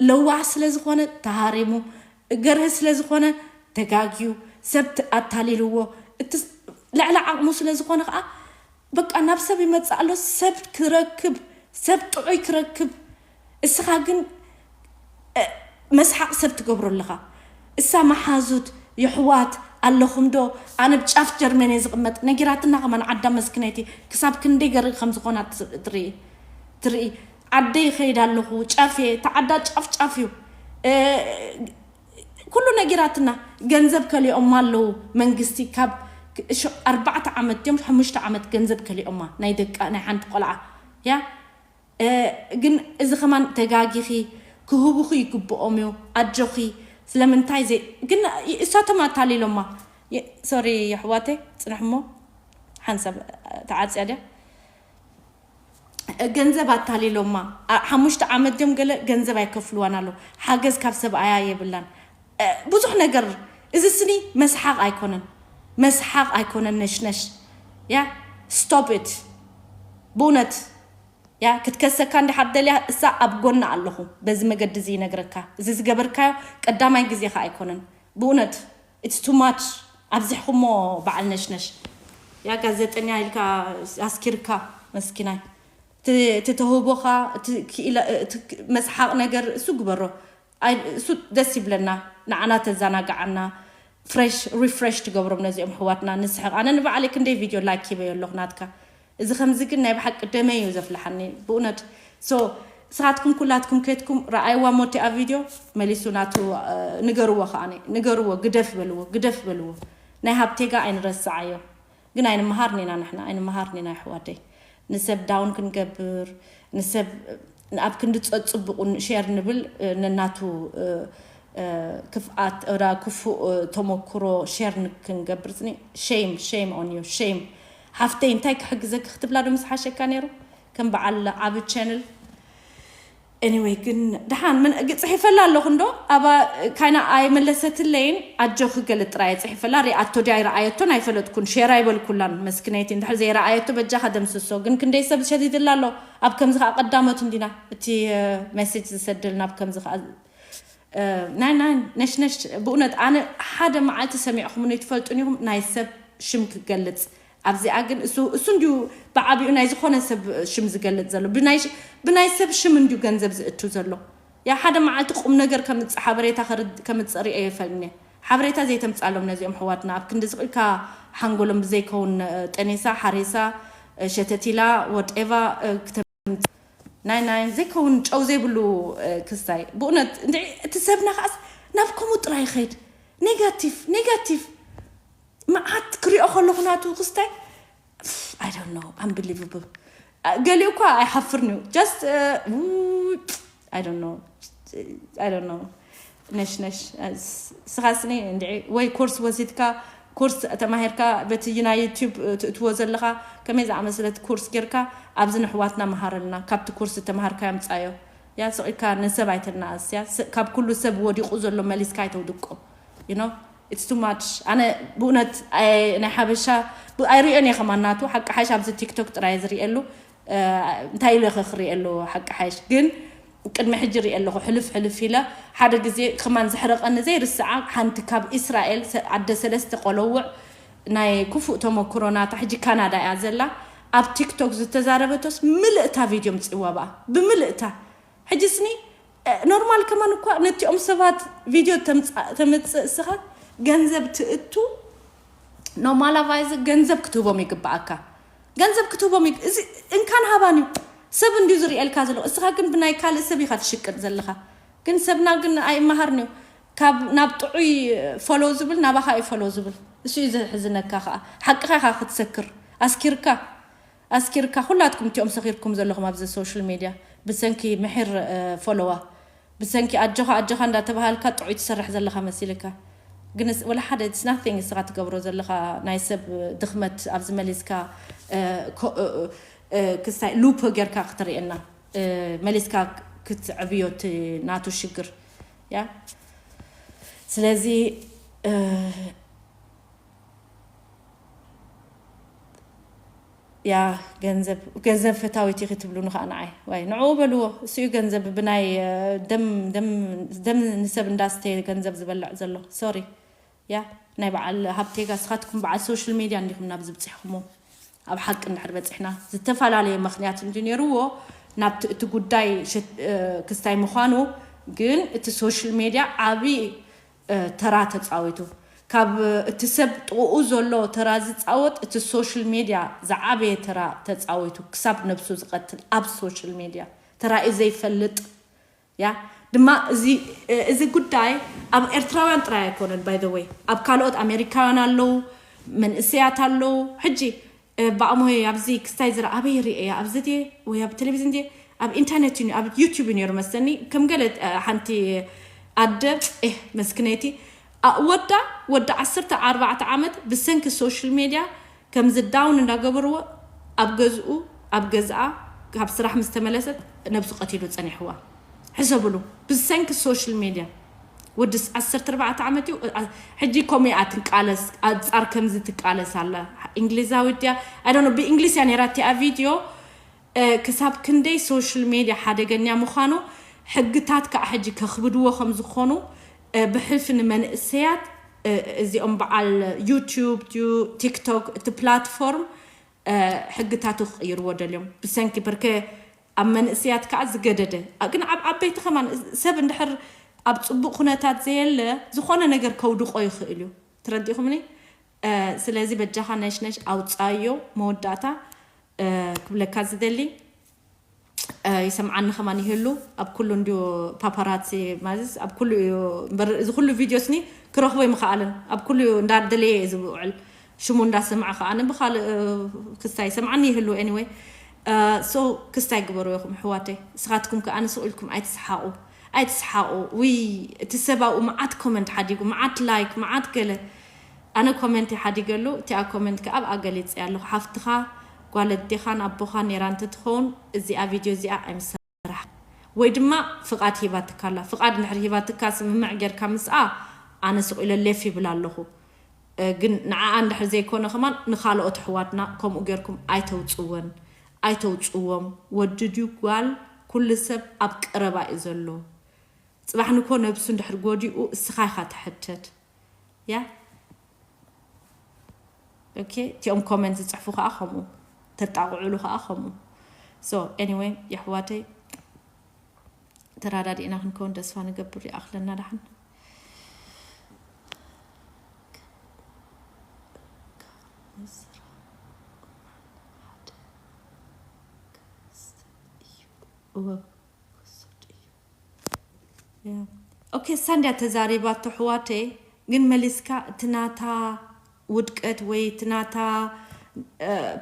ለዋህ ስለ ዝኾነ ተሃሪሙ ገርህ ስለ ዝኾነ ተጋግዩ ሰብ ኣታሊልዎ እቲ ልዕሊ ዓቕሙ ስለ ዝኾነ ከዓ በቃ ናብ ሰብ ይመፅእ ኣሎ ሰብ ክረክብ ሰብ ጥዑይ ክረክብ እስኻ ግን መስሓቕ ሰብ ትገብሮ ኣለኻ እሳ መሓዙት የሕዋት ኣለኹም ዶ ኣነ ብጫፍ ጀርመን እየ ዝቕመጥ ነጊራትና ከማን ዓዳ መስክነይቲ ክሳብ ክንደይ ገርእ ከም ዝኾና ትርኢ ትርኢ ዓደ ይኸይድ ኣለኹ ጫፍ እየ ተዓዳ ጫፍ ጫፍ እዩ ኩሉ ነጊራትና ገንዘብ ከሊኦማ ኣለዉ መንግስቲ ካብ ኣርባዕተ ዓመት እዮም ሓሙሽተ ዓመት ገንዘብ ከሊኦማ ናይ ደቃ ናይ ሓንቲ ቆልዓ ያ ግን እዚ ከማን ተጋጊኺ ክህቡኺ ይግብኦም እዩ ኣጆኺ ስለምንታይ ዘይ ግን እሳቶም ኣታሊሎማ ሶሪ የሕዋተይ ፅንሕሞ ሓንሳብ ተዓፅያ ድያ ገንዘብ ኣታሊሎማ። ሓሙሽተ ዓመት ድዮም ገለ ገንዘብ ኣይከፍልዋን ኣሎ። ሓገዝ ካብ ሰብኣያ የብላን። ብዙሕ ነገር። እዚ ስኒ መስሓቕ ኣይኮነን። መስሓቕ ኣይኮነን። ነሽነሽ ያ stop it። ብእውነት ያ ክትከሰካ እንድሓር ደልያ እሳ ኣብ ጎና ኣለኹ። በዚ መገዲ እዚ ይነግረካ። እዚ ዝገበርካዮ ቀዳማይ ግዜኻ ኣይኮነን። ብእውነት it's too much። ኣብዚሕኩሞ በዓል ነሽነሽ። ያ ጋዜጠኛ ኢልካ ኣስኪርካ መስኪናይ። እቲ ተውህቦኻ፣ እቲ ክኢላ፣ እቲ መስሓቕ ነገር እሱ ግበሮ። እሱ ደስ ይብለና፣ ንዓና ተዘናግዓና፣ ፍሬሽ ሪፍሬሽ ትገብሮም ነዚኦም ኣሕዋትና፣ ንስሕቕ። ኣነ ንባዕለይ ክንደይ ቪድዮ ላይክ ሂበዮ ኣለኹ ናትካ። እዚ ከምዚ ግን ናይ ብሓቂ ደመይ እዩ ዘፍልሓኒ ብእውነት። So ንስኻትኩም ኩላትኩም ከድኩም ረኣይዋ ሞ እቲኣ ቪድዮ፣ መሊሱ ናቱ ንገርዎ፣ ከኣ ንገርዎ፣ ግደፍ በልዎ፣ ግደፍ በልዎ። ናይ ሃብቴጋ ኣይንረስዓዮ። ግን ኣይንመሃርን ኢና ንሕና፣ ኣይንመሃርን ኢና ኣሕዋተይ። ንሰብ ዳውን ክንገብር፣ ንሰብ ኣብ ክንዲ ጸጽብቑን ሼር ንብል፣ ነናቱ ክፍኣት፣ ክፉእ ተመክሮ ሼር ክንገብር ጽኒ። ሼም፣ ሼም on you፣ ሼም። ሓፍተይ እንታይ ክሕግዘኪ ክትብላ ዶ ምስ ሓሸካ ነይሩ? ከም በዓል ዓቢ ቻነል። Anyway ግን ደሓን ምን ጽሒፈላ ኣለኹ እንዶ ኣባ ካይና ኣይመለሰትለይን። ኣጆኺ ገለ ጥራይ ጽሒፈላ። ሪኣቶ ድያ ኣይረኣየቶን ኣይፈለጥኩን። ሼር ኣይበልኩላን መስክነይቲ። እንድሕር ዘይረኣየቶ በጃኻ ደምስሶ። ግን ክንደይ ሰብ ሸዲድላ ኣሎ። ኣብ ከምዚ ከኣ ቀዳሞት እንዲና እቲ ሜሴጅ ዝሰደልና ኣብ ከምዚ ከኣ ናይ ናይ ነሽነሽ። ብእውነት ኣነ ሓደ መዓልቲ ሰሚዕኹምኒ ትፈልጡን ኢኹም ናይ ሰብ ሽም ክገልጽ ኣብዚኣ ግን እሱ እሱ እንዲዩ ብዓቢኡ ናይ ዝኾነ ሰብ ሽም ዝገልጽ ዘሎ። ብናይ ሰብ ሽም እንዲዩ ገንዘብ ዝእቱ ዘሎ። ያ ሓደ መዓልቲ ቁም ነገር ከምጽእ ሓበሬታ ከምጽእ ርእየ ይፈልኒ። ሓበሬታ ዘይተምጻሎም ነዚኦም ሕዋትና ኣብ ክንዲ ዝቕልካ ሓንጎሎም ብዘይከውን ጠኔሳ ሓሬሳ ሸተቲላ ወርጤቫ ናይ ናይ ዘይከውን ጨው ዘይብሉ ክስታይ ብእውነት እንድዒ እቲ ሰብና ከዓስ ናብ ከምኡ ጥራይ ይኸይድ። ኔጋቲቭ ኔጋቲቭ መዓት ክሪኦ ከለኹ ናቱ ክስታይ I don't know unbelievable። ገሊኡ እኳ ኣይሓፍርን እዩ just I don't know I don't know ነሽነሽ ስኻስኒ እንድዒ ወይ ኮርስ ወሲድካ ኮርስ ተማሂርካ በቲ ናይ ዩቲዩብ ትእትዎ ዘለኻ ከመይ ዝኣመሰለት ኮርስ ጌርካ ኣብዚ ንሕዋትና መሃረልና ካብቲ ኮርስ ተማሃርካ ያምፃዮ ያ ስቂካ ንሰብ ኣይተናኣስ ያ ካብ ኩሉ ሰብ ወዲቁ ዘሎ መሊስካ ኣይተውድቆ you know it's too much ኣነ ብእውነት ናይ ሓበሻ ኣይሪኦን እየ ከማናቱ ሓቂ ሓሽ ኣብዚ ቲክቶክ ጥራይ ዝሪኤሉ እንታይ ኢለ ክሪኤሉ ሓቂ ሓይሽ ግን ቅድሚ ሕጂ ሪኤ ኣለኹ ሕልፍ ሕልፍ ኢለ ሓደ ግዜ ከማን ዘሕረቐኒ ዘይርስዓ ሓንቲ ካብ እስራኤል ኣደ ሰለስተ ቆለውዕ ናይ ክፉእ ተመክሮ ናታ ሕጂ ካናዳ እያ ዘላ ኣብ ቲክቶክ ዝተዛረበቶስ ምልእታ ቪድዮ ምፅዋ ብኣ ብምልእታ ሕጂ ስኒ ኖርማል ከማን እኳ ነቲኦም ሰባት ቪድዮ ተምፅእ እስኻ ገንዘብ ትእቱ ኖርማላቫይዝ ገንዘብ ክትህቦም ይግባኣካ ገንዘብ ክትህቦም እዚ እንካን ሃባን እዩ ሰብ እንዲዩ ዝርእየልካ ዘሎ እስኻ ግን ብናይ ካልእ ሰብ ኢኻ ትሽቅጥ ዘለኻ ግን ሰብና ግን ኣይመሃርን እዩ ካብ ናብ ጥዑይ ፎሎ ዝብል ናባኻ እዩ ፎሎ ዝብል እሱ እዩ ዘሕዝነካ ከዓ ሓቅኻ ኢኻ ክትሰክር ኣስኪርካ ኣስኪርካ ኩላትኩም እቲኦም ሰኺርኩም ዘለኹም ኣብዚ ሶሻል ሚድያ ብሰንኪ ምሒር ፎሎዋ ብሰንኪ ኣጆኻ ኣጆኻ እንዳተባሃልካ ጥዑይ ትሰርሕ ዘለኻ መሲልካ ግንስ ወላ ሓደ it's nothing እስኻ ትገብሮ ዘለኻ ናይ ሰብ ድኽመት ኣብዚ መሊስካ ክስታይ ሉፖ ጌርካ ክትርእየና መሊስካ ክትዕብዮ ናቱ ሽግር ያ ስለዚ ያ ገንዘብ ገንዘብ ፈታዊት ኢኺ ትብሉኒ ከዓ ንዓይ ዋይ ንዕኡ በልዎ እሱ እዩ ገንዘብ ብናይ ደም ደም ደም ንሰብ እንዳስተየ ገንዘብ ዝበልዕ ዘሎ sorry ያ ናይ በዓል ሃብቴጋ ስኻትኩም በዓል social media እንዲኹም ናብ ዝብፅሕኩሞ ኣብ ሓቂ እንድሕር በፂሕና ዝተፈላለየ ምክንያት እንዲ ነይርዎ ናብቲ እቲ ጉዳይ ክስታይ ምዃኑ ግን እቲ social media ዓብዪ ተራ ተፃዊቱ ካብ እቲ ሰብ ጥቕኡ ዘሎ ተራ ዝፃወት እቲ social media ዝዓበየ ተራ ተፃዊቱ ክሳብ ነብሱ ዝቐትል ኣብ social media ተራእዩ ዘይፈልጥ ያ ድማ እዚ ጉዳይ ኣብ ኤርትራውያን ጥራይ ኣይኮነን by the way ኣብ ካልኦት ኣሜሪካውያን ኣለዉ መንእሰያት ኣለዉ ሕጂ ብኣሞይ ኣብዚ ክስታይ ዝረ ኣበይ ርእያ ኣብዚ ድየ ወይ ኣብ ቴሌቪዝን ድየ ኣብ ኢንተርኔት እዩ ኣብ ዩቲዩብ እዩ ነይሩ መሰኒ ከም ገለ ሓንቲ ኣደ ኤህ መስክነይቲ ወዳ ወዲ ዓሰርተ ኣርባዕተ ዓመት ብሰንኪ social media ከምዚ down እንዳገበርዎ ኣብ ገዝኡ ኣብ ገዝኣ ካብ ስራሕ ምስ ተመለሰት ነብሱ ቀቲሉ ጸኒሕዋ። ሕሰብሉ፣ ብሰንኪ ሶሻል ሚድያ። ወዲ ዓሰርተ ኣርባዕተ ዓመት እዩ። ሕጂ ከምኡ እያ ትቃለስ፣ ኣንጻር ከምዚ ትቃለስ ኣላ። እንግሊዛዊት ድያ? I don't know፣ ብእንግሊዝ እያ ነይራ እቲኣ ቪድዮ። ክሳብ ክንደይ ሶሻል ሚድያ ሓደገኛ ምዃኑ፣ ሕግታት ከዓ ሕጂ ከኽብድዎ ከም ዝኾኑ፣ ብሕልፊ ንመንእሰያት፣ እዚኦም በዓል ዩቲዩብ ድዩ ቲክቶክ፣ እቲ ፕላትፎርም ሕግታቱ ክቕይርዎ ደልዮም። ብሰንኪ በርከ ኣብ መንእሰያት ከዓ ዝገደደ፣ ግን ኣብ ዓበይቲ ከማን ሰብ እንድሕር ኣብ ፅቡቕ ኩነታት ዘየለ ዝኾነ ነገር ከውድቆ ይኽእል እዩ። ትረዲኹምኒ? ስለዚ በጃኻ ነሽነሽ ኣውፃዮ። መወዳእታ ክብለካ ዝደሊ፣ ይሰምዓኒ ከማን ይህሉ። ኣብ ኩሉ እንዲዩ ፓፓራሲ ማለትስ ኣብ ኩሉ እዩ እምበር፣ እዚ ኩሉ ቪድዮ ስኒ ክረኽቦ ይምኸኣልን። ኣብ ኩሉ እዩ እንዳደለየ እዩ ዝውዕል። ሽሙ እንዳሰምዐ ከኣ ብኻልእ ክስታይ ይሰምዓኒ ይህሉ። Anyway፣ so ክስታይ ግበሩ ኢኹም ኣሕዋተይ። ንስኻትኩም ከኣ ንስቕ ኢልኩም ኣይትስሓቑ፣ ኣይትስሓቑ። ውይ፣ እቲ ሰብ ኣብኡ መዓት ኮመንት ሓዲጉ፣ መዓት ላይክ፣ መዓት ገለ። ኣነ ኮመንት ሓዲገሉ፣ እቲኣ ኮመንት ከኣ ኣብኣ ገሊጸያ ኣለኹ። ሓፍትኻ፣ ጓል ኣዴኻን ኣቦኻን ነይራ እንተትኸውን፣ እዚኣ ቪድዮ እዚኣ ኣይምሰራሕ። ወይ ድማ ፍቓድ ሂባትካ ኣላ። ፍቓድ እንድሕር ሂባትካ፣ ስምምዕ ጌርካ ምስኣ፣ ኣነ ስቕ ኢለ ሌፍ ይብል ኣለኹ። ግን ንዓኣ እንድሕር ዘይኮነ ከማን ንኻልኦት ኣሕዋትና ከምኡ ጌርኩም ኣይተውጽወን፣ ኣይተውጽዎም። ወዲ ድዩ ጓል፣ ኩሉ ሰብ ኣብ ቀረባ እዩ ዘሎ። ጽባሕ ንኮ ነብሱ እንድሕር ጎዲኡ፣ እስኻ ኢኻ ትሕተት። ያ፣ ኦኬ። እቲኦም ኮመንት ዝጽሕፉ ከኣ ከምኡ፣ ተጣቕዕሉ ከኣ ከምኡ። So anyway፣ የሕዋተይ፣ ተራዳዲእና ክንከውን ተስፋ ንገብር። ይኣኽለና ደሓን። እወ፣ ክሱድ እዩ። ያ። ኦኬ፣ እሳ እንድያ ተዛሪባቶ ኣሕዋተይ፣ ግን መሊስካ እቲ ናታ ውድቀት ወይ እቲ ናታ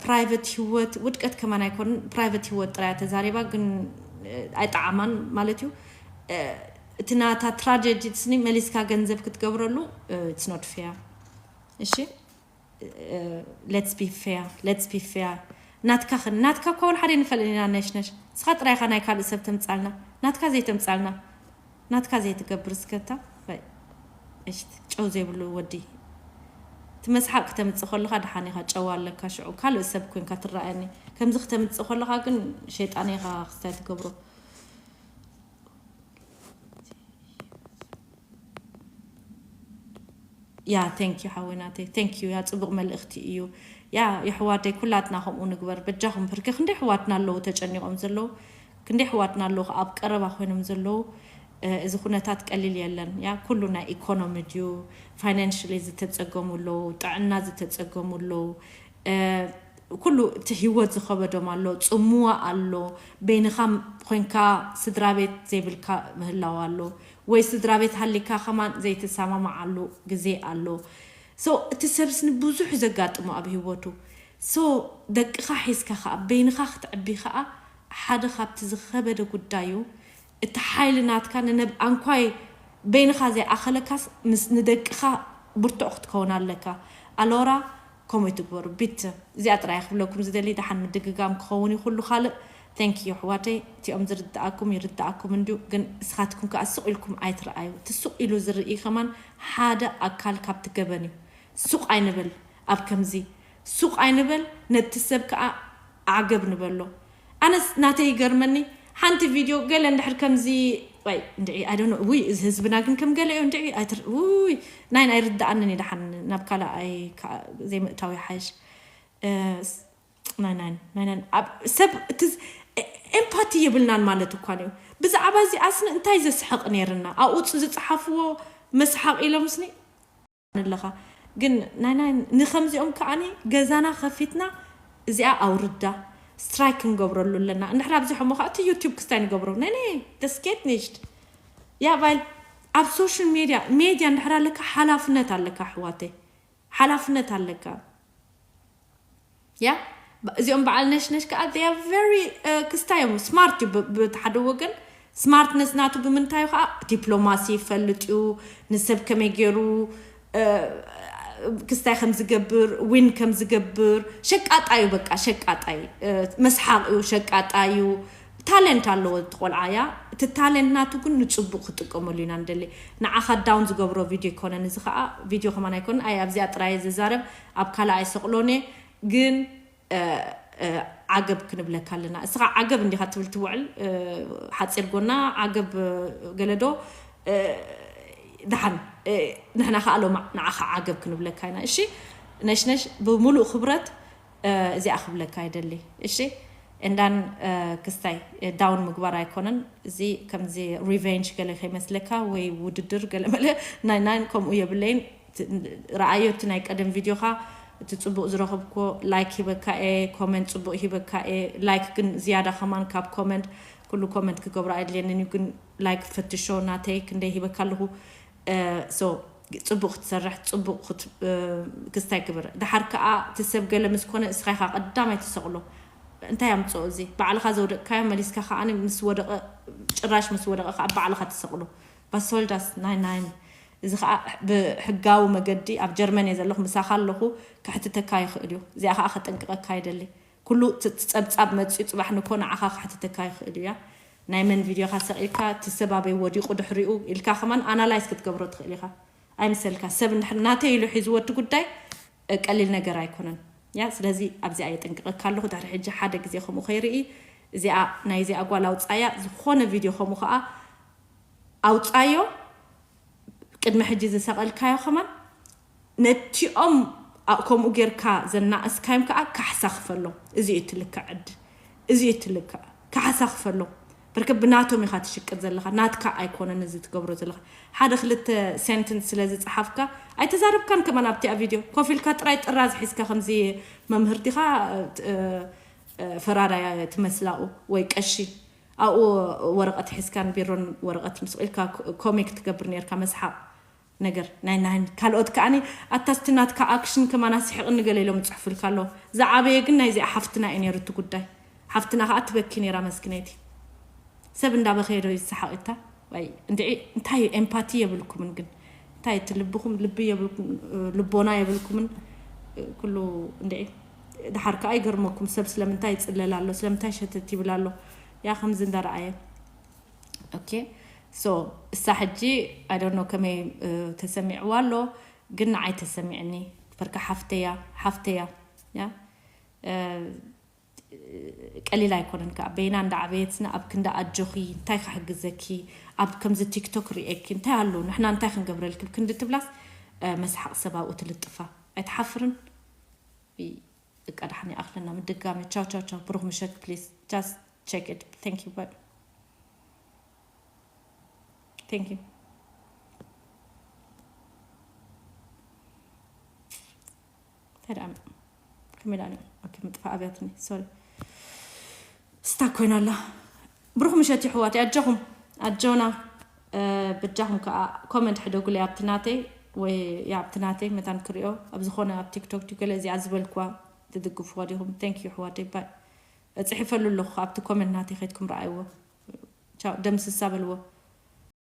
ፕራይቨት ህይወት፣ ውድቀት ከማን ኣይኮንን፣ ፕራይቨት ህይወት ጥራይ እያ ተዛሪባ፣ ግን ኣይጠዓማን ማለት እዩ። እቲ ናታ ትራጀዲ ስኒ መሊስካ ገንዘብ ክትገብረሉ፣ it's not fair። እሺ፣ let's be fair፣ let's be fair። ናትካ ኸን ናትካ እኳ ወላ ሓደ ንፈልጥ ኢና። ነሽነሽ፣ ንስኻ ጥራይ ኢኻ ናይ ካልእ ሰብ ተምጻልና፣ ናትካ ዘይተምጻልና። ናትካ ዘይትገብር እስከታ። እሽት ጨው ዘይብሉ ወዲ። እቲ መስሓቕ ክተምጽእ ከለኻ ደሓን ኢኻ፣ ጨው ኣለካ። ሽዑ ካልእ ሰብ ኮንካ ትረኣየኒ። ከምዚ ክተምጽእ ከለኻ ግን ሸይጣን ኢኻ ክስታይ ትገብሮ። ያ፣ thank you ሓወይ ናተይ፣ thank you። ያ፣ ጽቡቕ መልእኽቲ እዩ። ያ፣ የሕዋተይ ኩላትና ከምኡ ንግበር በጃኹም። ብርክ ክንደይ ኣሕዋትና ኣለዉ ተጨኒቖም ዘለዉ፣ ክንደይ ኣሕዋትና ኣለዉ ኣብ ቀረባ ኮይኖም ዘለዉ። እዚ ኩነታት ቀሊል የለን። ያ፣ ኩሉ ናይ ኢኮኖሚ ድዩ፣ ፋይናንሽሊ ዝተጸገሙ ኣለዉ፣ ጥዕና ዝተጸገሙ ኣለዉ። ኩሉ እቲ ህይወት ዝኸበዶም ኣሎ፣ ጽምዋ ኣሎ፣ በይንኻ ኮይንካ ስድራ ቤት ዘይብልካ ምህላው ኣሎ፣ ወይ ስድራ ቤት ሃሊካ ከማን ዘይትሰማማዓሉ ግዜ ኣሎ። So እቲ ሰብስ ንብዙሕ ዘጋጥሞ ኣብ ህይወቱ። So ደቅኻ ሒዝካ ከኣ በይንኻ ክትዕቢ ከኣ ሓደ ካብቲ ዝኸበደ ጉዳዩ። እቲ ሓይሊ ናትካ ንነብ ኣንኳይ በይንኻ ዘይኣኸለካስ ምስ ንደቅኻ ብርቱዕ ክትከውን ኣለካ። ኣሎራ ከምኡ ትግበሩ። ቢት እዚኣ ጥራይ ክብለኩም ዝደሊ፣ ደሓን ምድግጋም ክኸውን እዩ ኩሉ ካልእ። Thank you ኣሕዋተይ፣ እቲኦም ዝርድኣኩም ይርድኣኩም እንድዩ፣ ግን እስኻትኩም ከኣ ስቕ ኢልኩም ኣይትረኣዩ። እቲ ስቕ ኢሉ ዝርኢ ከማን ሓደ ኣካል ካብቲ ገበን እዩ። ሱቕ ኣይንበል፣ ኣብ ከምዚ ሱቕ ኣይንበል፣ ነቲ ሰብ ከኣ ዓገብ ንበሎ። ኣነስ ናተይ ይገርመኒ፣ ሓንቲ ቪድዮ ገለ እንድሕር ከምዚ፣ ወይ እንድዒ፣ I don't know፣ ውይ፣ እዚ ህዝብና ግን ከም ገለ እዩ፣ እንድዒ፣ ኣይትር-፣ ውይ፣ ናይን ኣይርድኣንን እዩ፣ ደሓን ናብ ካልኣይ ከኣ ዘይምእታው ይሓይሽ። እ፣ ስ-፣ ናይ ናይን፣ ናይ ናይን፣ ኣብ ሰብ እቲ ዝ-፣ ኤ-፣ ኤምፓቲ የብልናን ማለት እኳ እዩ። ብዛዕባ እዚኣስ እንታይ ዘስሕቕ ነይርና? ኣብኡ ፅ-፣ ዝፀሓፍዎ መስሓቕ ኢሎምስኒ ኣለኻ። ግን ናይ፣ ናይ፣ ንኸምዚኦም ከኣኒ ገዛና ከፊትና እዚኣ ኣውርዳ፣ ስትራይክ ክንገብረሉ ኣለና። እንድሕር ኣብዚሖሞ ከዓ እቲ ዩቲዩብ ክስታይ ንገብሮ። ናይ፣ ናይ፣ ደስኬት ኒሽት። ያ፣ ቫይል፣ ኣብ ሶሻል ሜድያ፣ ሜድያ እንድሕር ኣለካ ሓላፍነት ኣለካ ኣሕዋተይ። ሓላፍነት ኣለካ። ያ፣ ብ-፣ እዚኦም በዓል ነሽነሽ ከዓ they are very፣ እ፣ ክስታይ እዮም። ስማርት እዩ ብ-፣ ብቲ ሓደ ወገን። ስማርትነስ ናቱ ብምንታዩ ከዓ ዲፕሎማሲ ይፈልጥ እዩ። ንሰብ ከመይ ገይሩ፣ እ፣ ክስታይ ከም ዝገብር፣ ዊን ከም ዝገብር፣ ሸቃጣዩ፣ በቃ ሸቃጣይ፣ እ፣ መስሓቕ እዩ፣ ሸቃጣዩ። ታለንት ኣለዎ እቲ ቆልዓ፣ ያ። እቲ ታለንት ናቱ ግን ንጽቡቕ ክጥቀመሉ ኢና ንደሊ። ንዓኻ ዳውን ዝገብሮ ቪድዮ ኣይኮነን፣ እዚ ኸኣ ቪድዮ ከማን ኣይኮነን። ኣይ ኣብዚኣ ጥራይ ዝዛረብ፣ ኣብ ካልእ ኣይሰቕሎን እየ። ግን፣ እ፣ እ፣ ዓገብ ክንብለካ ኣለና። እስኻ ዓገብ እንዲኻ ትብል ትውዕል፣ እ፣ ሓጺር ጎና ዓገብ፣ እ፣ ገለዶ፣ እ፣ ደሓን፣ እ፣ ንሕና ከኣ ሎማ ንዓኻ ዓገብ ክንብለካ ኢና። እሺ፣ ነሽነሽ፣ ብምሉእ ክብረት፣ እ፣ እዚኣ ክብለካ ይደሊ። እሺ፣ እንዳን፣ እ፣ ክስታይ፣ እ፣ ዳውን ምግባር ኣይኮነን። እዚ ከምዚ ሪቨንጅ ገለ ከይመስለካ ወይ ውድድር ገለ መለ ናይ ናይን ከምኡ የብለይን። ት-፣ ረኣዮ እቲ ናይ ቀደም ቪድዮኻ፣ እቲ ጽቡቕ ዝረኸብኮ ላይክ ሂበካ እየ፣ ኮመንት ጽቡቕ ሂበካ እየ። ላይክ ግን ዝያዳ ከማን ካብ ኮመንት፣ ኩሉ ኮመንት ክገብሮ ኣይድልየንን እዩ፣ ግን ላይክ ፈትሾ ናተይ ክንደይ ሂበካ ኣለኹ። እ፣ ሶ፣ ጽቡቕ ክትሰርሕ፣ ጽቡቕ ክት-፣ እ፣ ክስታይ ግበር። ደሓር ከኣ እቲ ሰብ ገለ ምስ ኮነ እስኻ ኢኻ ቀዳማይ ትሰቕሎ። እንታይ ኣምጽኦ እዚ? ባዕልኻ ዘውደቕካዮ መሊስካ ከኣ ምስ ወደቐ፣ ጭራሽ ምስ ወደቐ ከኣ ባዕልኻ ትሰቕሎ። ባሶልዳስ ናይ ናይን። እዚ ከኣ ብሕጋዊ መገዲ ኣብ ጀርመን እየ ዘለኹ፣ ምሳኻ ኣለኹ፣ ከሕትተካ ይኽእል እዩ። እዚኣ ከኣ ከጠንቅቐካ ይደሊ። ኩሉ እቲ ጸብጻብ መጽዩ ጽባሕ ንኮ ንዓኻ ከሕትተካ ይኽእል እዩ። ያ ናይ መን ቪድዮኻ ሰቒልካ፣ እቲ ሰብ ኣበይ ወዲቑ ድሕሪኡ ኢልካ ከማን ኣናላይዝ ክትገብሮ ትኽእል ኢኻ። ኣይምሰልካ፣ ሰብ እንድሕር ናተይ ኢሉ ሒዝዎ እቲ ጉዳይ፣ እ፣ ቀሊል ነገር ኣይኮነን። ያ ስለዚ ኣብዚኣ የጠንቅቐካ ኣለኹ። ድሕሪ ሕጂ ሓደ ግዜ ከምኡ ከይርኢ፣ እዚኣ ናይ እዚኣ ጓል ኣውጻያ፣ ዝኾነ ቪድዮ ከምኡ ከኣ ኣውጻዮ። ቅድሚ ሕጂ ዝሰቐልካዮ ከማን ነቲኦም ኣ-፣ ከምኡ ጌርካ ዘናእስካዮም ከኣ ካሕሳ ክፈሎም። እዚ እዩ እቲ ልክዕ ዕድል። እዚ እዩ እቲ ልክዕ። ካሕሳ ክፈሎም። በርከ ብናቶም ኢኻ ትሽቅጥ ዘለኻ። ናትካ ኣይኮነን እዚ ትገብሮ ዘለኻ። ሓደ ክልተ ሴንተንስ ስለ ዝጸሓፍካ ኣይተዛረብካን ከማን ኣብቲኣ ቪድዮ። ኮፍ ኢልካ ጥራይ ጥራዝ ሒዝካ ከምዚ መምህር ዲኻ፣ እ፣ እ፣ ፈራዳያ ትመስላኡ ወይ ቀሺ። ኣብኡ ወረቐት ሒዝካን ቢሮን ወረቐት ምስ ኢልካ ኮ-፣ ኮሚክ ትገብር ነርካ መስሓቕ ነገር ናይ ናይን። ካልኦት ከኣኒ ኣታ እስቲ ናትካ ኣክሽን ከማን ኣስሒቕኒ ገለ ኢሎም ይጽሕፉልካ ኣለዉ። ዝዓበየ ግን ናይዚኣ ሓፍትና እዩ ነይሩ እቲ ጉዳይ። ሓፍትና ከኣ ትበኪ ነይራ መስኪነይቲ። ሰብ እንዳበኸየ ዶ ይሰሓቕ እታ? ዋይ፣ እንድዒ እንታይ እዩ ኤምፓቲ የብልኩምን ግን? እንታይ እቲ ልብኹም ልቢ የብልኩም፣ ልቦና የብልኩምን፣ ኩሉ እንድዒ። ደሓር ከኣ ይገርመኩም ሰብ ስለምንታይ ይጽለል ኣሎ፣ ስለምንታይ ሸተት ይብል ኣሎ። ያ ከምዚ እንዳረኣየ። ኦኬ፣ ሶ እሳ ሕጂ፣ I don't know ከመይ፣ እ፣ ተሰሚዕዋ ኣሎ፣ ግን ንዓይ ተሰሚዕኒ። በርካ ሓፍተያ፣ ሓፍተያ፣ ያ፣ እ፣ ቀሊል ኣይኮነን ከኣ። በይና እንዳዓበየትና ኣብ ክንዲ ኣጆኺ፣ እንታይ ክሕግዘኪ፣ ኣብ ከምዚ ቲክቶክ ርእየኪ፣ እንታይ ኣሎ፣ ንሕና እንታይ ክንገብረልኪ፣ ክንዲ ትብላስ፣ እ፣ መስሓቕ ሰብ ኣብኡ ትልጥፋ። ኣይትሓፍርን? እይ፣ እቃ ደሓን ይኣኽለና። ምድጋሚ፣ ቻው፣ ቻው፣ ቻው። ብሩኽ ምሸት፣ ፕሊዝ። Just check it. Thank you. Bye. Thank you. እንታይ ደኣ ከመይ ደኣ ነይሩ? ኦኬ፣ ምጥፋእ ኣብያትኒ። ሶሪ። ስታክ ኮይና ኣላ። ብሩኽ ምሸት ይሕዋት፣ ኣጆኹም፣ ኣጆና፣ እ፣ በጃኹም ከኣ ኮመንት ሕደጉለይ ኣብቲ ናተይ ወይ፣ ያ፣ ኣብቲ ናተይ መታን ክሪኦ፣ ኣብ ዝኾነ ኣብ ቲክቶክ ድዩ ገለ እዚኣ ዝበልክዋ ትድግፍዋ ዲኹም? Thank you፣ ኣሕዋተይ፣ ባይ። ጽሒፈሉ ኣለኹ፣ ኣብቲ ኮመንት ናተይ ከይድኩም ረኣይዎ። ቻው፣ ደምስሳ በልዎ።